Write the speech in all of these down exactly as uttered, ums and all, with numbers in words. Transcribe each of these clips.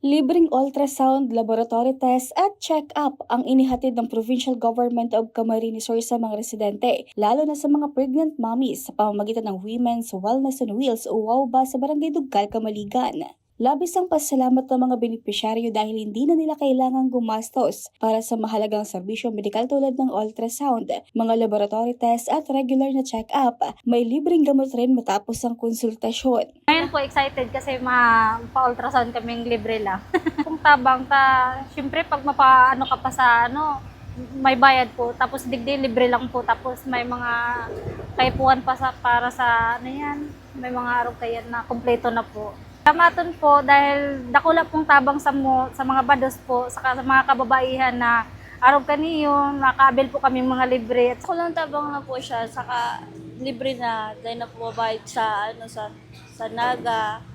Libreng ultrasound, laboratory test at check-up ang inihatid ng Provincial Government of Camarines Sur sa mga residente, lalo na sa mga pregnant mommies, sa pamamagitan ng Women's Wellness on Wheels o WOWBA sa Barangay Dugcal, Camaligan. Labis ang pasalamat ng mga benepisyaryo dahil hindi na nila kailangang gumastos para sa mahalagang serbisyo medikal tulad ng ultrasound, mga laboratory test at regular na check-up. May libreng gamot rin matapos ang konsultasyon. Ngayon po, excited kasi ma-ultrasound kaming libre lang. Kung tabang ta, syempre pag mapaano ka pa sa ano, may bayad po. Tapos digdi libre lang po. Tapos may mga kaipuhan pa sa para sa ano yan. May mga arog kayan na kompleto na po. Salamat po dahil dakula pong tabang sa mo, sa mga bados po, saka sa mga kababaihan na arog kaniyo, makaabil po kami mga libre. At Kulang tabang na po siya, saka libre na, dahil na po mabayad sa, ano, sa, sa Naga.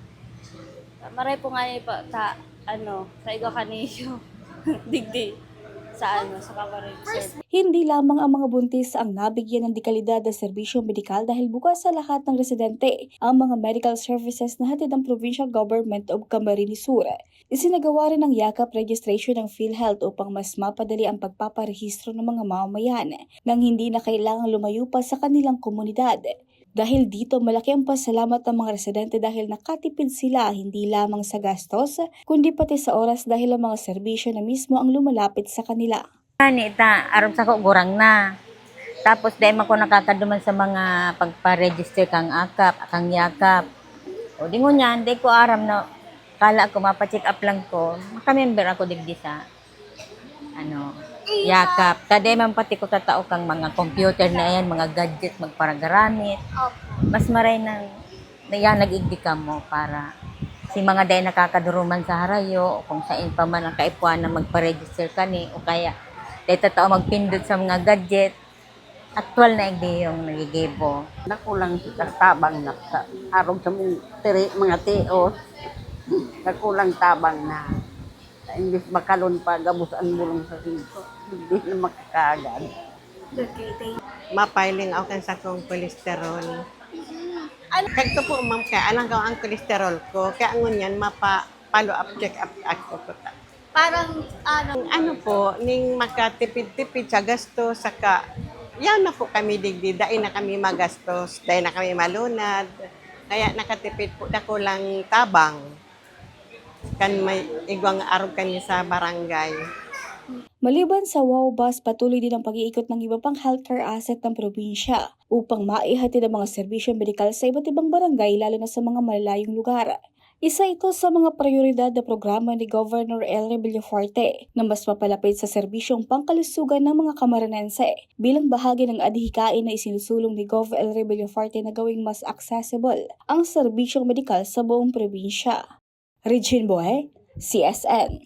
Maray po nga ni pa, ta, ano, sa igwa kaniyo, digdi, sa, ano, sa Camarines Sur. Hindi lamang ang mga buntis ang nabigyan ng dekalidad na serbisyo medikal dahil bukas sa lahat ng residente ang mga medical services na hatid ng Provincial Government of Camarines Sur. Isinagawa rin ang yakap registration ng PhilHealth upang mas mapadali ang pagpaparehistro ng mga mamamayan nang hindi na kailangang lumayo pa sa kanilang komunidad. Dahil dito, malaki ang pasalamat ng mga residente dahil nakatipid sila hindi lamang sa gastos, kundi pati sa oras dahil ang mga serbisyo na mismo ang lumalapit sa kanila. Ani ta, arog sako gurang na. Tapos dai man ko nakakaduman sa mga pagpa-register kang akap, kang yakap. O di ngunyan, dai ko aram na kala ko mapa-check up lang ko, makamember ako digdi sa ano, yakap. Ta dai man pati ko tatao kang mga computer na yan, mga gadget, magparagaramit. Mas maray nang na yan nag-igdi kamo para si mga dai nakakaduruman sa harayo o kung sain pa man ang kaipuhan na magpa-register kani o kaya dai tatao magpindot sa mga gadget, aktual na igdi yung nagigibo. Nakulang tabang na sa arog sa mong tiri, mga tios. Nakulang tabang na. Sa imbis makalon pa, gabos ang bulong sa singko. Hindi na makakagad. Okay, thank you. Mapiling ako kan sakong cholesterol. Kagto po, ma'am, kaya alam ko ang cholesterol ko. Kaya ngunyan, mapa-follow up, check up ako. Parang, ano, Ano po, ning makatipid-tipid sa gasto, saka yan na po kami digdi, dai na kami magastos, dai na kami malunad. Kaya nakatipid po, dakulang tabang. Kan may igwang arog kami sa barangay. Maliban sa WOWBAS, patuloy din ang pag-iikot ng iba pang healthcare asset ng probinsya upang maihatid ang mga serbisyo medikal sa iba't ibang barangay, lalo na sa mga malalayong lugar. Isa ito sa mga prioridad na programa ni Governor Elry Villafuerte na mas mapalapit sa serbisyong pangkalusugan ng mga Camaronense bilang bahagi ng adhikain na isinusulong ni Gov Elry Villafuerte na gawing mas accessible ang serbisyong medikal sa buong probinsya. Regine Boe, C S N.